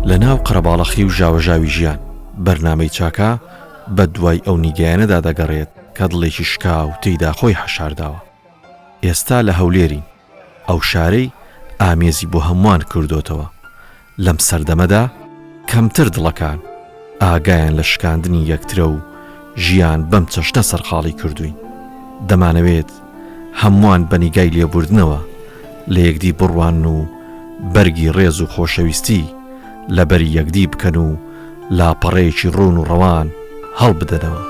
لە ناو قەرەباڵەخی و ژاوەژاوی ژیان، بەرنامەی چاکە بە دوای ئەو نیگایانەدا دەگەڕێت کە دڵێکی شکاو تێیدا خۆی حەشارداوە. ئێستا لە هەولێرین، ئەو شارەی ئامێزی بۆ هەمووان کردۆتەوە. لەم سەردەمەدا کەمتر دڵەکان ئاگایان لە شکاندنی یەکترە و ژیان بەم چەشنە سەرقاڵی کردووین. دەمانەوێت هەمووان بە نیگای لێبوردنەوە لە یەکدی بڕوانن و بەرگی ڕێز و خۆشەویستی لە بەری یەکدی بکەن و لاپەڕەیەکی ڕوون و ڕەوان هەڵبدەنەوە.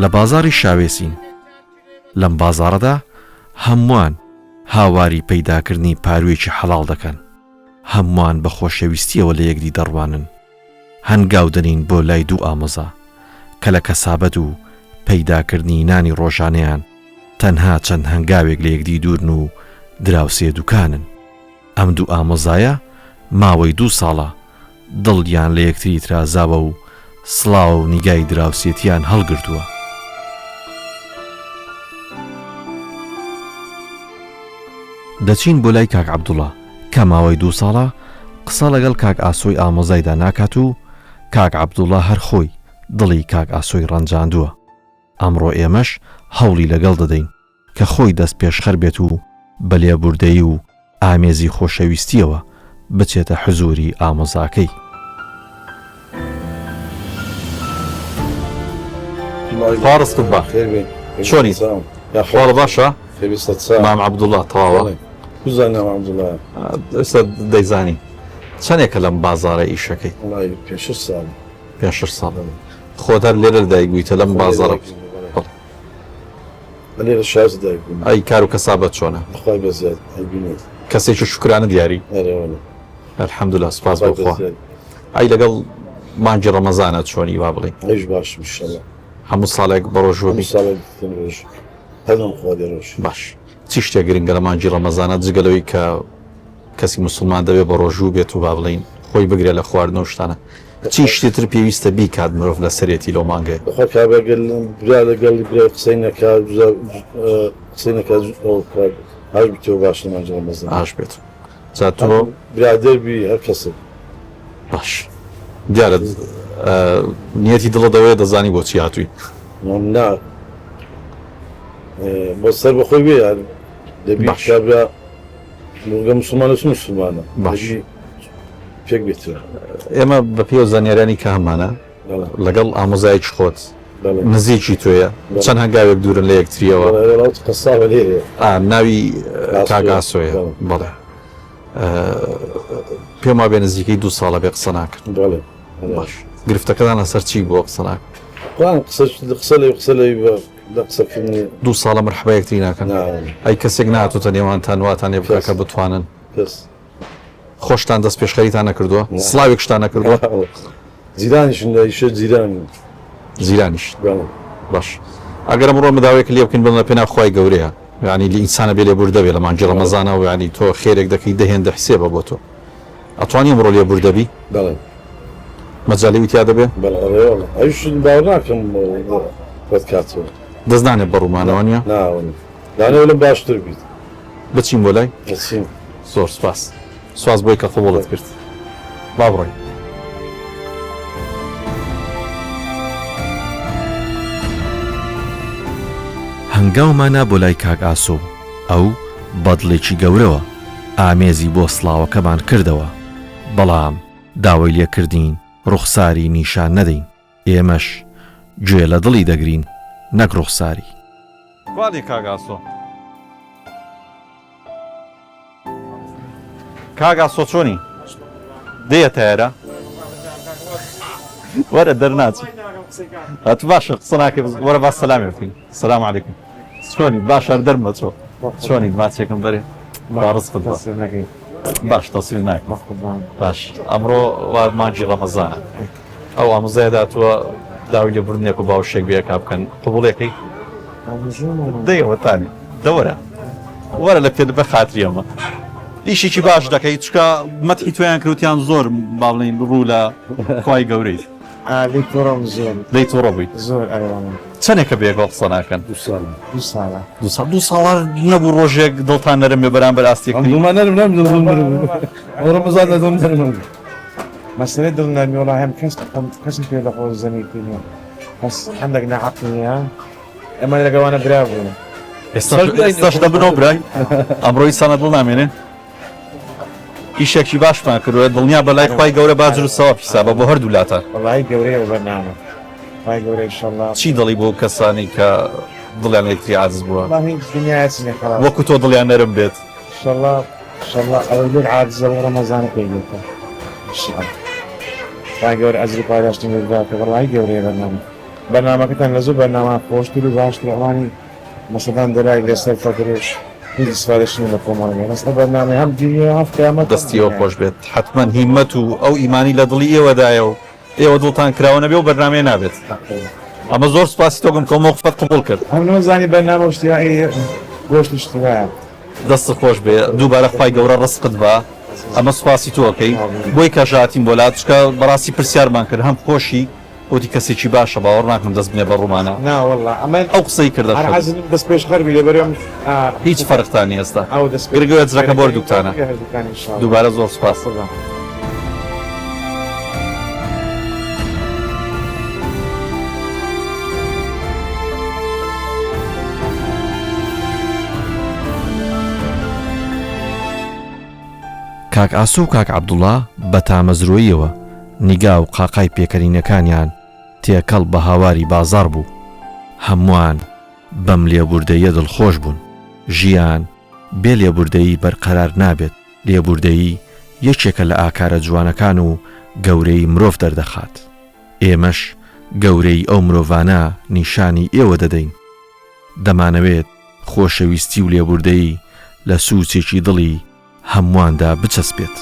لە بازاڕی شاوێسین. لەم بازاڕەدا هەمووان هاواری پەیداکردنی پاروویەکی حەڵاڵ دەکەن، هەمووان بە خۆشەویستییەوە لە یەکدی دەڕوانن، هەنگاو دەنین بۆ لای دوو ئامۆزا کە لە کەسابەت و پەیداکردنی نانی ڕۆژانەیان تەنها چەند هەنگاوێک لە یەکدی دوورن و دراوسێ دوکانن. ئەم دوو ئامۆزایە ماوەی دوو ساڵە دڵیان لە یەکتری ترازاوە و سڵاو و نیگای دراوسێتیان هەڵگرتووە. دەچین بۆ لای کاک عەبدوڵا کە ماوەی دوو ساڵە قسە لەگەڵ کاک ئاسۆی ئامۆزایدا ناکات و کاک عەبدوڵا هەر خۆی دڵی کاک ئاسۆی ڕەنجاندووە. ئەمڕۆ ئێمەش هەوڵی لەگەڵ دەدەین کە خۆی دەست پێشخەر بێت و بە لێبوردەیی و ئامێزی خۆشەویستیەوە بچێتە حزوری ئامۆزاکەی. خوا ڕزقت با چۆنیت خواڵە باشە مام عەبدوڵا تەواوە ئێستا دەیزانی چەندێکە لەم بازاڕە ئیشەکەی پێ شەش ساڵ خۆت هەر لێرە لەدایک بوویتە لەم بازاڕە لێرە شاز دایک بووم. ئەی کار و کەسابەت چۆنە؟ خوای بەزیاد ئەیبینێت. کەسێکی شوکرانە دیاری؟ ئەرێ وەڵا. الحمدللە سوپاس بۆ خوا. ئەی لەگەڵ مانگی ڕەمەزانە چۆنی با بڵێین؟ ئەویش باشم ان شاءاللە. هەموو ساڵێک بەڕۆژوو بی؟ هەموو ساڵێک دەکەم ڕۆژوو. هەردەم خوا دێ ڕۆژوو. باش چی شتێک گرنگە لە مانگی ڕەمەزانە جگە لەوەی کە کەسی موسڵمان دەبێ بەڕۆژوو بێت و با بڵێین خۆی بگرێ لە خواردن و شتانە چی شتی تر پێویستە بیکات مرۆڤ لەسەرێتی لەو مانگەیە؟ بەخوا کابرا گەر برا لەگەڵ برای قسەی نەکا قسەی نەکا ئەوە بکات ئاش بیتەوە باشە مانگی ڕەمەزان. ئاش بێت جا تۆ برادەر بی هەر کەسێک. باش دیارە نیەتی دڵت ئەوەیە دەزانی بۆچی هاتووی. نا بۆ سەر بەخۆی بێ دەبی کابرا مرۆڤ موسڵمانە چ موسڵمانە باش. پێک بێتەوە. ئێمە بە پێی ئەو زانیاریانەی کە هەمانە لەگەڵ ئامۆزایەکی خۆت نزیکی تۆیە چەند هەنگاوێک دوورن لە یەکتریەوە ناوی کاک ئاسۆیە بەڵێ پێم وابێ نزیکەی دوو ساڵە بێ قسە ناکەن باش گرفتەکەتان لەسەر چی بووە قسە ناکەن قسە لە قسە لە لە قسەکردنی دوو ساڵە مرحبا یەکتری ناکەن ئەی کەسێک نهاتۆتە نێوانتان واتان لێ بکا کە بتوانن کەس خۆشتان دەست پێشخەریتان نەکردووە؟ سڵاوێکشتان نەکردووە؟ جیرانیشن لە ئیشە جیرانین. جیرانیش باش ئەگەر ئەمڕۆ مداوەیەک لێ بکەین بڵێن لە پێناو خوای گەورەیە یانی لە ئینسانە بێ لێبوردە بێ لە مانگی ڕەمەزانە و یانی تۆ خێرێک دەکەی دە هێندە حسێبە بۆ تۆ ئەتوانی ئەمڕۆ لێبوردە بی؟ بەڵێ. مەجالی ئەوی تیا دەبێ؟ بەڵێ ئەرێ وەڵا ئەویش باوەڕ ناکەم ڕەت کاتەوە. دەست نانێ بە ڕوومانەوە نیە؟ نا وەڵا لانەوە لەم باشتر بیت. بچین بۆ لای؟ دەچین. زۆر سوپاس. سوپاس بۆی کە قبوڵت کرد. با بڕۆین. هەنگاومان نا بۆ لای کاک ئاسۆ و ئەو بە دڵێکی گەورەوە ئامێزی بۆ سڵاوەکەمان کردەوە، بەڵام داوای لێ کردین ڕوخساری نیشان نەدەین. ئێمەش گوێ لە دڵی دەگرین نەک ڕوخساری. کوانێ کاک ئاسۆ؟ کاک ئاسۆ چۆنی؟ دێیە تەیارە؟ وەرە دەرناچی. ئەتو باشە قسە ناکەی بەس وەرە با سەلامێ بکەین. سلام علیکم. چۆنی؟ باشە هەر دەرمەچۆ. چۆنی؟ ماچێکم بەرێ. با ڕزقت با. باش تەسویر ناکەم. باش ئەمڕۆ وا مانگی ڕەمەزانە. ئەو ئامۆزایە داتووە داوای لێبوردنێک و باوشێک بێکا بکەن قبوڵیەکەی دەیەوە تانی دەوەرە وەرە لە پێ بە خاتری ئەمە ئیشێکی باش دەکەی چکە مەتحی تۆیان کردیان زۆر با بڵێین ڕوو لە خوای گەورەی لێی توڕەم زۆر لێی توڕە بووی زۆر ئەرێ وەڵا. چەندێکە بەیەکەوە قسە ناکەن؟ دوو ساڵە. دوو ساڵە. دوو ساڵ دوو ساڵە نەبوو ڕۆژێک دڵتان نەرم بێ بەرامبەر ئاستێک ئەم دڵمان نەرم نەرم دڵم نەرم ئەو ڕەمەزان لە دڵم نەرم مەسەلەی دڵ نەرمی وەڵا هەم کەس کەسم پێ لە خۆش زەمیر نییە بەس هەندێک ناحەق نییە ئێمە لەگەوانە برا بوون ئێستاش دەبنەوە برای ئەمڕۆ ئینسانە دڵ نامێنێ ئیشێکی باشمان کردووە دڵنیا بە لای خوای گەورە باجر و سەواب حیسابە بۆ هەردوو لاتان. وەڵایی گەورەیە ئەو بەرنامە خوای گەورە ئیشەڵا. چی دەڵی بۆ کەسانی کە دڵیان لە یەکتری عاجز بووە؟ وەڵاهی دنیایە چ نیە خەڵاس. وەکو تۆ دڵیان نەرم بێت. ئیشەڵا ئیشەڵا ئەوەی لێک عاجزە بۆ ڕەمەزانە پێک بێتەوە ئیشەڵا خوای گەورە ئەجر و پاداشتی بداتێ وەڵاهی گەورەیە بەرنامە بەرنامەکەتان لە زۆر بەرنامە خۆشتر و باشترە ئەوانی مەسەلەن دەلای لەسەر فەترش هیچ ئیسفادەش نیە لە کۆمەڵگە بەس ئەو بەرنامەی هەم دینیە هەم قیامەت هەم دەستی ئێوە دنیایە. خۆش بێت حەتمەن هیمەت و ئەو ئیمانی لە دڵی ئێوەدایە و ئێوە دڵتان کراوە نەبێ ئەو بەرنامەیە نابێت ئەمە زۆر سوپاسی تۆکەم کە ئەو مەوقفەت قبوڵ کرد. ئەم نەمزانی بەرنامە و شتی وای گۆشت و شتی وایە. دەستت خۆش بێ دووبارە خوای گەورە ڕزقت با ئەمە سوپاسی تۆ ئەکەین بۆی کەش هاتین بۆ لات چونکە بەڕاستی پرسیارمان کرد هەم خۆشی وتی کەسێکی باشە باوەڕ ناکەم دەست بنێ بە ڕوومانا. نا واللە ئەمە ئەو قسەی کردە هەر خەریک. حەزم دەست پێشخەر بی لەبەر ئەم هیچ فەرقتان نیە ئێستا ئەو دەست گرنگ ئەوەیە جلەکە بۆ هەردووکتانە. هەردووکان ان شاء اللە. دووبارە زۆر سوپاس. قوربان. کاک ئاسۆ و کاک عەبدوڵا بە تامەزرۆییەوە نیگا و قاقای پێکەنینەکانیان تێکەڵ بە هاواری بازاڕ بوو. هەمووان بەم لێبوردەییە دڵخۆش بوون. ژیان بێ لێبوردەیی بەرقەرار نابێت. لێبوردەیی یەکێکە لە ئاکارە جوانەکان و گەورەیی مرۆڤ دەردەخات. ئێمەش گەورەیی ئەو مرۆڤانە نیشانی ئێوە دەدەین. دەمانەوێت خۆشەویستی و لێبوردەیی لە سووچێکی دڵی هەموواندا بچەسپێت.